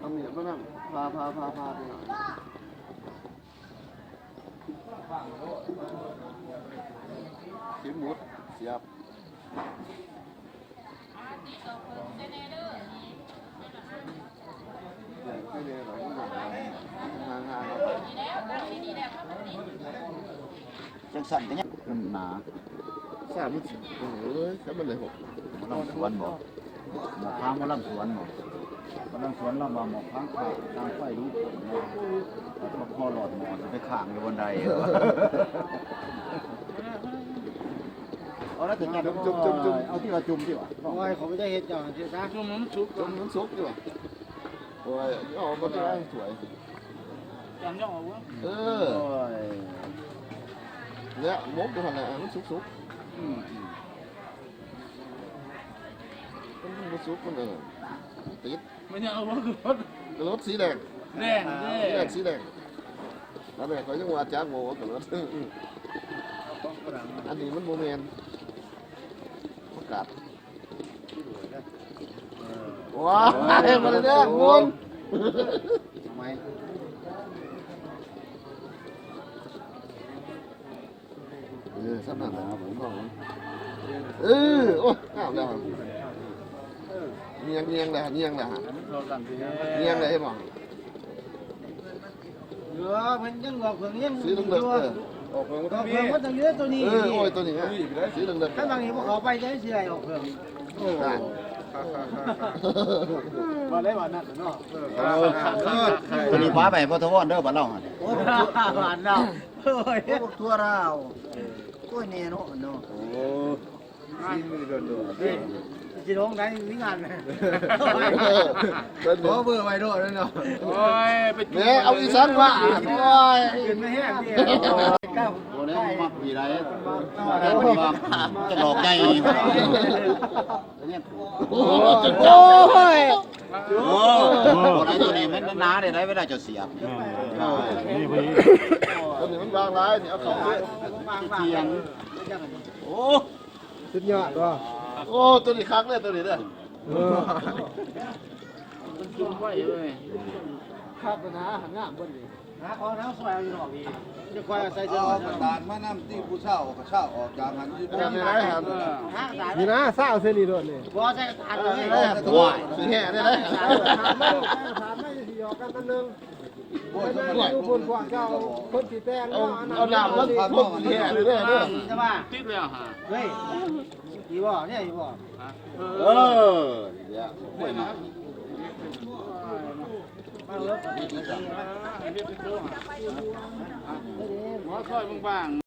ເອົາມີດມານຳ ຜ່າ ຜ່າ ຜ່າ ຜ່າ ພີ່ນ້ອງ ຊິໝົດ ສຽບ ຈັ່ງຊັ້ນກໍຍັງ ມັນໜາ ຊາບມັນ ເອີຍ ຊາບມັນເລີຍ ໝໍລຳສວນບໍ ໝໍຄ້າງໝໍລຳສວນບໍ ໝໍລຳສວນລາວວ່າໝໍຄ້າງຂາດ ຕ່າງໄຟລຸກ ເອົາຄອລອດໝໍຊິໄປຄ້າງຢູ່ບ່ອນໃດ ເອົາລະ ຈຸ່ມ ຈຸ່ມ ຈຸ່ມ ເອົາທີ່ວ່າຈຸ່ມທີ່ວ່າ ໂອ້ຍ ເຂົາບໍ່ໄດ້ເຮັດຫຍັງ ເຮັດຊະ ຈຸ່ມໃຫ້ມັນສຸກ ຈຸ່ມໃຫ້ມັນສຸກດີກວ່າ ໂອ້ຍ ເອົາບໍ່ໄດ້ສວຍ ຈຳຍອກເອົາເວີ້ຍ ເອີ ໂອ້ຍ ແລ້ວໝົກຢູ່ຫັ້ນແຫຼະ ໃຫ້ມັນສຸກໆ ອືມ ອືມ ມັນບໍ່ສຸກ ມັນ ເອີ ຕິດ ມັນຍັງເອົາບໍ່ຄືລົດ ລົດສີແດງ ແດງເດ້ ສີແດງ ສີແດງ ອັນນີ້ຂ້ອຍຍັງວ່າຈັກບໍ່ວ່າກັບລົດ ອັນນີ້ມັນບໍ່ແມ່ນ ປະກາດ ວ້າຍ ມາແລ້ວ ໝູນ ເອົາໃໝ່ ເອີ ສ່ຳນັ້ນແຫຼະ ເອີ ໂອ້ຍ ງາມແລ້ວ ງຽງ ງຽງແລ້ວ ງຽງແລ້ວ ງຽງແລ້ວ ເຫັນບໍ່? ເອີ ມັນຍັງອອກເພິ່ງຍັງ ສີເຫຼືອງໆ ເອີ ອອກເພິ່ງ ອອກເພິ່ງມັນຕ້ອງຢູ່ຕົວນີ້ ເອີ ໂອ້ຍ ຕົວນີ້ ສີເຫຼືອງໆ ຄັນບາງທີພວກເຂົາໄປຈະຊິໄດ້ອອກເພິ່ງ ໂອ້ ວ່າໄດ້ວ່ານັ້ນເນາະ ເອີ ຕົວນີ້ປາໄປ ບໍ່ທະວອນເດີ ບາດເຮົາ ໂອ້ ບາດເຮົາ ໂອ້ຍ ພວກທົ່ວລາວ ໂອ້ຍ ແນ່ນອນເນາະ ໂອ້ ຊິລົງໄດ້ມີງານ ຂໍເບີໄວ້ໂລດເນາະ ໂອ້ຍ ໄປຈຸ ເອົາອີສານວ່າ ໂອ້ຍ ຂຶ້ນມາແຮງເດ ໂອ້ຍ ບໍ່ໄດ້ມັກປີໃດ ຈະຫຼອກໃຫຍ່ ໂອ້ຍ ໂອ້ຍ ໂອ້ຍ ຕົວນີ້ມັນໜາເດ້ ໄດ້ເວລາຈະສຽບ ແມ່ນ ຕົວນີ້ມັນບາງຫຼາຍ ນີ້ເອົາເຂົ້າໄປ ໂອ້ ສຸດຍອດບໍ່ ໂອ້ ຕົວນີ້ຄັກເລີຍ ຕົວນີ້ເດີ ເອີ ມັນຈຸ່ມໄວເລີຍ ຄັກນະ ງາມເບິ່ງນີ້ ຫາຂອງທາງຊອຍເອົາຢູ່ນອກນີ້ ຈະຄ່ອຍເອົາໃສ່ເຊິ່ງ ເອົາກະດານມານຳຕິ ຜູ້ເຊົ່າກະເຊົ່າອອກຈາກຫັ້ນ ຢູ່ ເອີ ນີ້ນະ ນີ້ນະ ຊາວໃສ່ນີ້ໂລດນີ້ ບໍ່ໃສ່ກະດານເລີຍ ໂອ້ຍ ຊິແຫ່ໄດ້ ຖາມມາ ຖາມມາ ຊິຫຍອກກັນອັນໜຶ່ງ ໂອ້ຍ ຢູ່ພຸ້ນພວກເຈົ້າຄົນຊິແຕ່ງ ເອົາ ເນາະ ເອົານ້ຳມາ ຄົນຊິແຫ່ເດີ ແຕ່ວ່າຕິດແລ້ວຫາ ເຮີ້ຍ ອີ່ບໍ່ ນີ້ອີ່ບໍ່ ເອີ ນີ້ແຫຼະ ໂອ້ຍ ມາເລີຍ ໝໍຊອຍບາງໆ